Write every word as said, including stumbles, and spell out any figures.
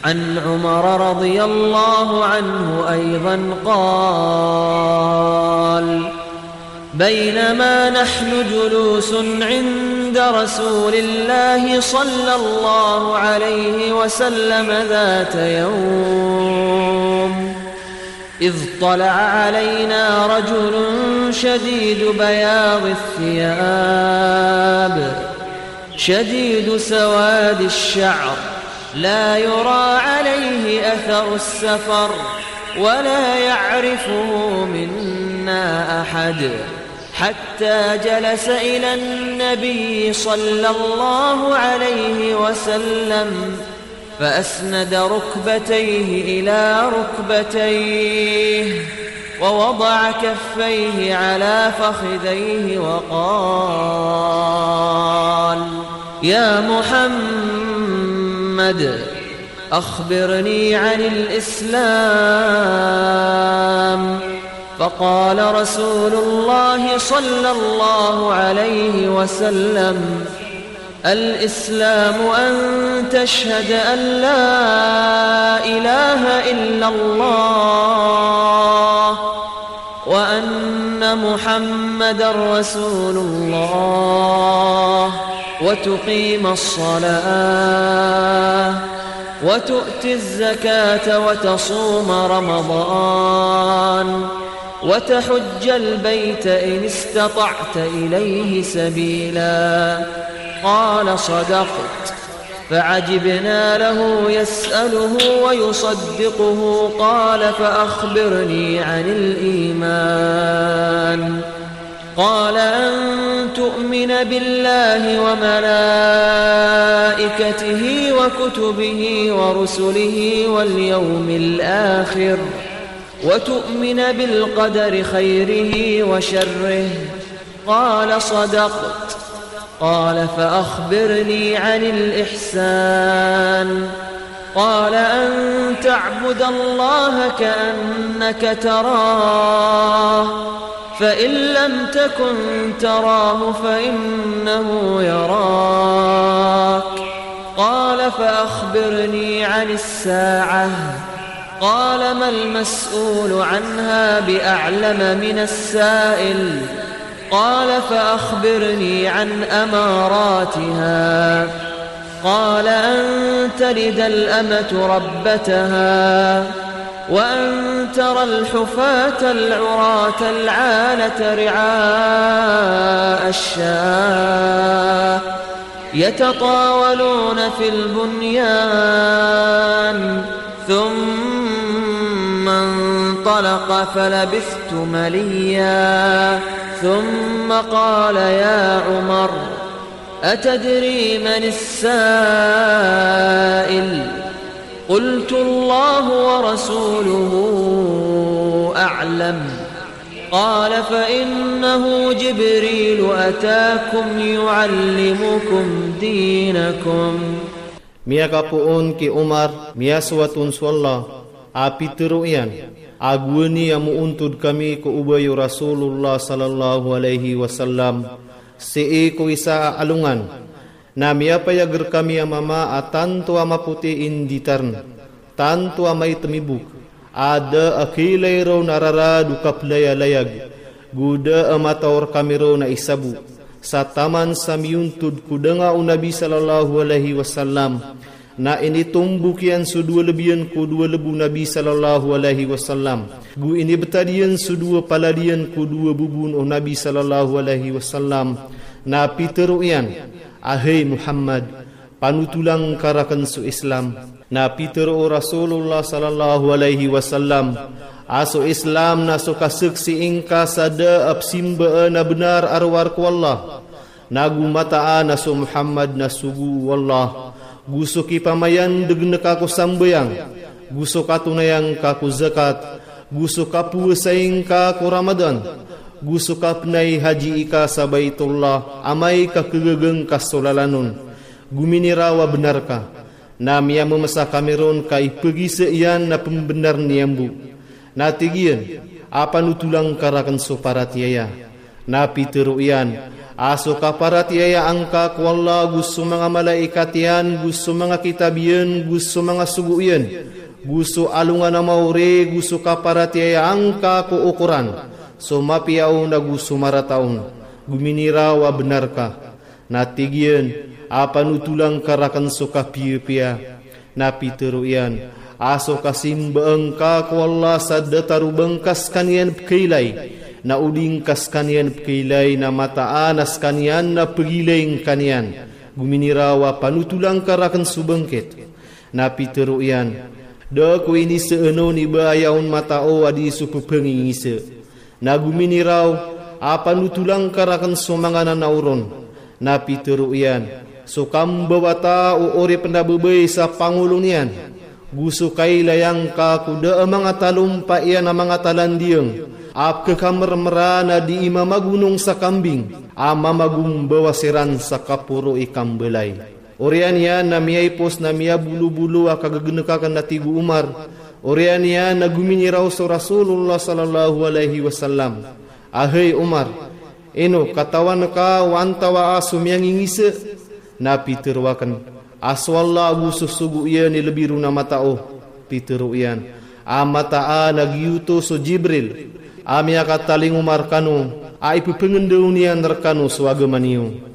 عن عمر رضي الله عنه أيضا قال: بينما نحن جلوس عند رسول الله صلى الله عليه وسلم ذات يوم، إذ طلع علينا رجل شديد بياض الثياب، شديد سواد الشعر، لا يرى عليه أثر السفر، ولا يعرفه منا أحد، حتى جلس إلى النبي صلى الله عليه وسلم، فأسند ركبتيه إلى ركبتيه، ووضع كفيه على فخذيه، وقال: يا محمد، أخبرني عن الإسلام. فقال رسول الله صلى الله عليه وسلم: الإسلام أن تشهد أن لا إله إلا الله وأن محمدا رسول الله، وتقيم الصلاة، وتؤتي الزكاة، وتصوم رمضان، وتحج البيت إن استطعت إليه سبيلا. قال: صدقت. فعجبنا له يسأله ويصدقه، قال: فأخبرني عن الإيمان. قال: أن تؤمن بالله وملائكته وكتبه ورسله واليوم الآخر، وتؤمن بالقدر خيره وشره. قال: صدقت. قال: فأخبرني عن الإحسان. قال: أن تعبد الله كأنك تراه، فإن لم تكن تراه فإنه يراك. قال: فأخبرني عن الساعة. قال: ما المسؤول عنها بأعلم من السائل. قال: فأخبرني عن أماراتها. قال: أن تلد الأمة ربتها، وأن ترى الحفاة العراة العالة رعاء الشاة، يتطاولون في البنيان. ثم انطلق فلبثت مليا، ثم قال: يا عمر، أتدري من السائل؟ قلت: الله ورسوله أعلم. قال: فإنه جبريل أتاكم يعلمكم دينكم. Miyakapoon ki Omar, miyasoat on so Allah, a pitero iyan a gowani a moontod kami ko obay o Rasulullah sallallahu alaihi wasallam sii ko isa a alongan. Na miyapayag rkami a mama a tanto a mapoti i nditarn, tanto a maitem i bok, a da a kailay ron a rarad o kaplayalayag, go da a mataw rkami ron a isabo. Sa taman sa miyontod ko danga o Nabi sallallahu alaihi wasallam, na initombok iyan so dowa lb iyan ko dowa lb o Nabi sallallahu alaihi wasallam, go inibtad iyan so dowa palad iyan ko dowa bobon o Nabi sallallahu alaihi wasallam. Na pitero iyan a, hay Muhammad, panotola ngka rakn so Islam. Na pitero o Rasulullah sallallahu alaihi wasallam a so Islam na so kasaksii ngka sa da a pzimbaan a bnar a rowar ko Allah, nago mataan a so Muhammad na sogo o Allah, go so kipamayandg ngka ko sambayang, go so katonaya ngka ko zakat, go so kapowasai ngka ko Ramadan, go so kapnay haji ika sa Baitullah amay ka kagaga ngka so lalan on, go miniraw a bnar ka. Na miyamemesa kami ron ka ipagisa iyan na pmbnar niyan bo. Na tig iyan a, panotola ngka rakn so paratiyaya. Na pitero iyan A so kaparatiyayaan ka ko Allah, go so manga malaikat iyan, go so manga kitab iyan, go so manga sogo iyan, go so alongan a maori, go so kaparatiyayaan ka ko Qur'an, so mapiya on ago so marata on, gominiraw a bnar ka. Na tig iyan a panotolan ka rakn so kapiyapiya. Na pitharo iyan a so kasimbaa ngka ko Allah sa datar o ba ngka skaniyan pkhailay, na o di ngka skaniyan pkhailay na mataan a skaniyan na pagilay ngka niyan. Gominiraw a panotolan ka rakn so bangkit. Na pitharo iyan, da ko inisaan on i ba aya on matao a di so pphangingisa. Na gominiraw a panotolan ka rakn so manga nanaoron. Na pitharo iyan, so kambawata o oripn a babay sa pangolo niyan, go so kailayan ka ko da a manga talompa iyan a manga talandiyang a pkhakamermera na di i mamagonong sa kambing a mamagombawa siran sa kaporo i kambalay. Oriyan iyan na miyaipos na miyabolobolo a kagagnk akn, na tig o Umar, oriyan iyan na gominiraw so Rasulullah sallallahu alaihi wasallam a, hay Umar, ino katawan ka o antawaa so miyangingisa? Na pitharo akn a so Allah ago so sogo iyan i lbi ron a matao. Pitharo iyan a mataan a giyoto so Jibril a miyakatalingoma rkano a ipphangndao niyan rkano so agama niyo.